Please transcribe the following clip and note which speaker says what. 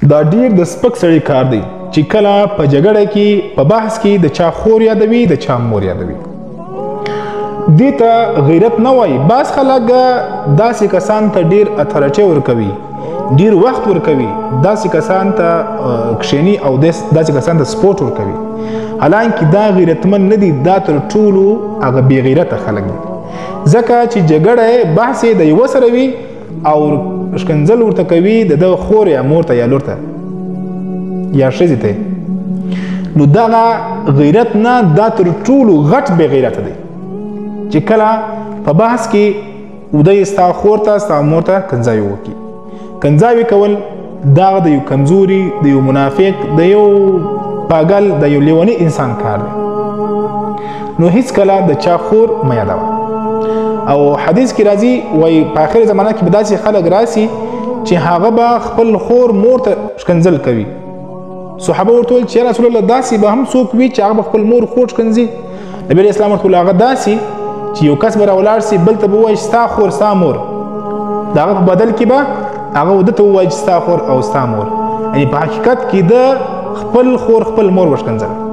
Speaker 1: دا ډیر د سپک سړي کار دی چې کله په جګړه کې په بحث کې د چا خور یادوي، د چا مور یادوي. دې ته غیرت نه وایي. بعض خلک داسې کسان ته ډیر اتھارټي ورکوي، ډیر وخت ورکوي، داسې کسان ته کښیني او داسې کسان ته سپورټ ورکوي، حالانکه دا غیرتمن نه دي، دا تر ټولو هغه بې غیرته خلک دي. ځکه چې جګړه بحث یې د یوه سره وي او ښکنځل ورته کوي د دغه خور یا مور ته یا لور ته یا ښځې ته، نو دغه غیرت نه، دا تر ټولو غټ بې غیرته دی چې کله په بحث کې ودی ستا خور ته ستا مور ته کنځاوې وکړي. کنځاوې کول دا د یو کمزوري، د یو منافق، د یو پاګل، د یو لیوني انسان کار دی. نو هیڅکله د چا خور مه یادوه. او حدیث کې راځي وایي په آخر زمانه کې به داسې خلک راسي چې هغه به خپل خور مور ته ښکنځل کوي. صحابه ورته وویل چې یا رسول الله داسې به هم څوک وي چې هغه به خپل مور خور ښکنځي؟ نبي علیه السلام ورته وویل هغه داسې چې یو کس به راولاړ سي بل ته به ووایي چې ستا خور ستا مور، د هغه په بدل کې به هغه ده ته ووایي چې ستا خور او ستا مور. یعنې په حقیقت کې ده خپل خور خپل مور وښکنځله.